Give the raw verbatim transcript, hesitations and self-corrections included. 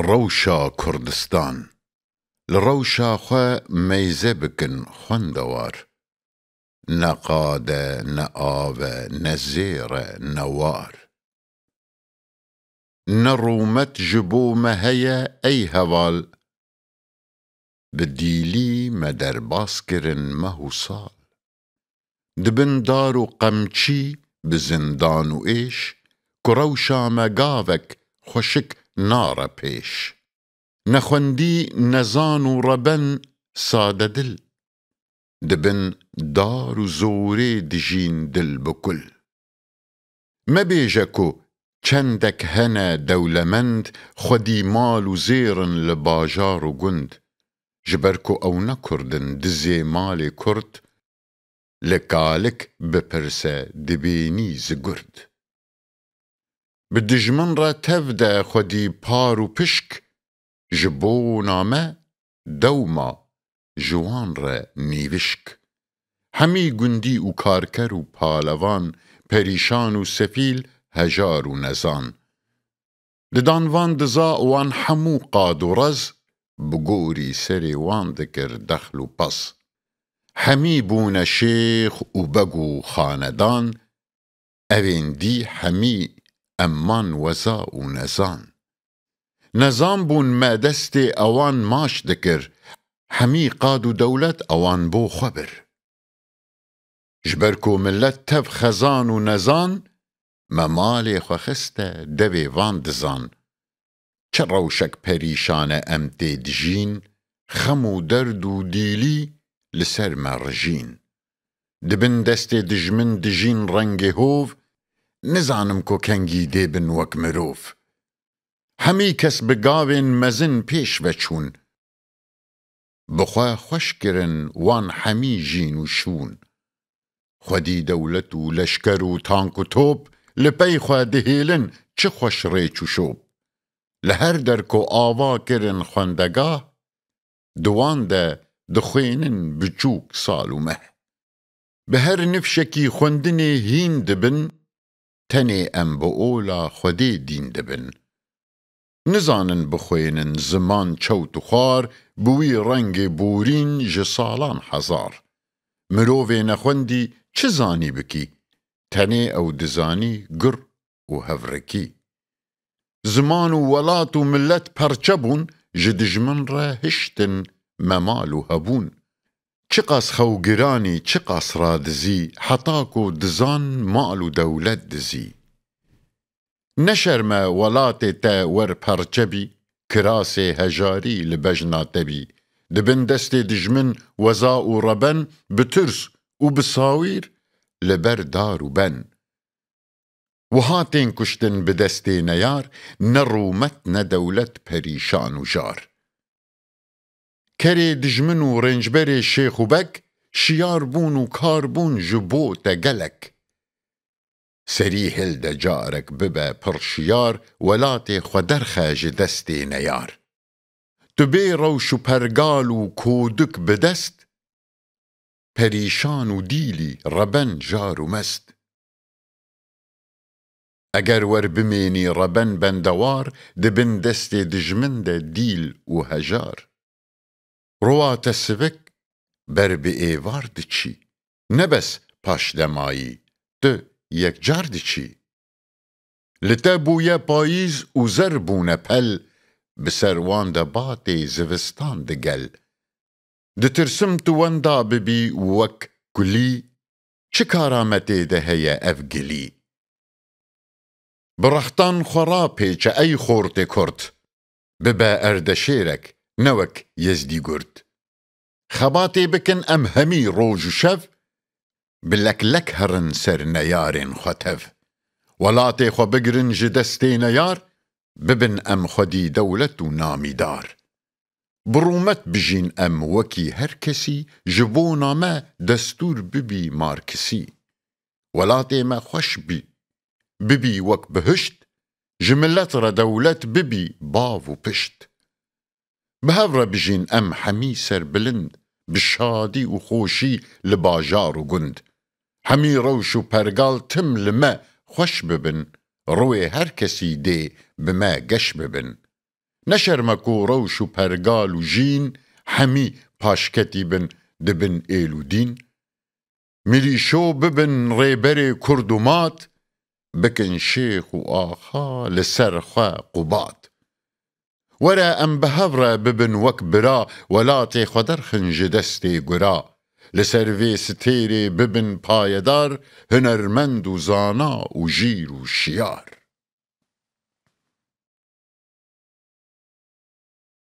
Rewşa Kurdistan. Li rewşa xwe meyze bikin xwendewar. Ne qad e, ne av e, ne zêr e, ne war. Ne rûmet ji bo me heye ey heval. Bi dîlî me derbas kirin meh û sal. Di bin dar û qemçî, bi zindan û êş, ku rewşa me gavek xweşik nare pêş. Nexwendî, nezan û reben, sadedil, di bin dar û zorê dijîn dil bi kul. Mebêje ku çendek hene dewlemend, xwedî mal û zêr in li bajar û gund. Ji ber ku ew ne Kurd in, dizê malê Kurd, li kalik bipirse dibênî zigurd. Bi dijmin re tev de xwedî par û pişk, ji bona me dewma ji wan re nîvişk. Hemî gundî û karker û palevan, perîşan û sefîl, hejar û nezan. Didan van diza wan hemû qad û rez, bi gorî serê wan dikir dexl û pez. Hemî bûne şêx û beg û xanedan, evên dî hemî eman weza û nezan. Nezan bûn me destê ewan maç dikir, hemî qad û dewlet ewan bo xwe bir. Ji ber ku milet tev xezan û nezan, me malê xwe xiste devê van dizan. Çi rewşek perîşan e em tê dijîn, xem û derd û dîlî li ser me rijîn. Di bin destê dijmin dijîn rengê hov, nizanim ku kengî dê bin wek mirov. Hemî kes bi gavên mezin pêş ve çûn. Bi xwe xweş kirin wan hemî jîn û şûn. Xwedî dewlet û leşker û tank û top, li pey xwe dihêlin çi xweş rêç û şop. Li her der ku ava kirin xwendegah, di wan de dixwênin biçûk sal û meh. Bi her nifşekî xwendinê hîn dibin, tenê em bi ola Xwedê dîn dibin. Nizanin bixwênin ziman çewt û xwar, bi wî rengê borîn ji salan hezar. Mirovê nexwendî çi zanî bikî? Tenê ew dizanî gur û hevrikî. Ziman û welat û milet perçe bûn, ji dijmin re hiştin me mal û hebûn. Çiqas xew giranî, çiqas radizî, heta ku dizan mal û dewlet dizî. Ne şerm e welatê te wer perçe bî, kirasê hejarî li bejna te bî. Di bin destê dijmin weza û reben, bi tirs û bi sawîr li ber dar û ben. Wiha tên kuştin bi destê neyar, ne rûmet ne dewlet, perîşan û jar. Kerê dijmin û rêncberê şêx û beg, şiyar bûn û kar bûn ji bo te gelek. Serî hilde carek bibe pir şiyar, welatê xwe derxe ji destê neyar. Tu bê rewş û pergal û kodik bi dest, perîşan û dîlî reben jar û mest. Eger wer bimênî reben bendewar, di bin destê dijmin de dîl û hejar. Rowa te sivik, ber bi êvar diçî. Ne bes paşdemayî, tu yekcar diçî. Li te bûye payîz û zer bûne pel, bi ser wan de batê zivistan digel. Ditirsim tu wenda bibî wek kulî, çi karametê de heye ev gilî? Bi rextan xwe rapêçe ey xortê Kurd, bibe erdeşêrek, ne wek Yezdî Gurd. Xebatê bikin em hemî roj û şev, bi lek lek herin ser neyarên xwe tev. Welatê xwe bigirin ji destê neyar, bibin em xwedî dewlet û namîdar. Bi rûmet bijîn em wekî her kesî, ji bona me destûr bibî Marksî. Welatê me xweş bî, bibî wek bihişt, ji milet re dewlet bibî bav û pişt. Bi hev re bijîn em hemî serbilind, bi şadî û xweşî li bajar û gund. Hemî rewş û pergal tim li me xweş bibin, rûyê her kesî dê bi me geş bibin. Ne şerm e ku rewş û pergal û jîn hemî paşketî bin di bin êl û dîn. Milîşo bibin rêberê kurd û mat, bikin şêx û axa li ser xwe qubat. Were em bi hev re bibin wek bira, welatê xwe derxin ji destê gura. Li ser vê stêrê bibin payedar, hunermend û zana û jîr û şiyar.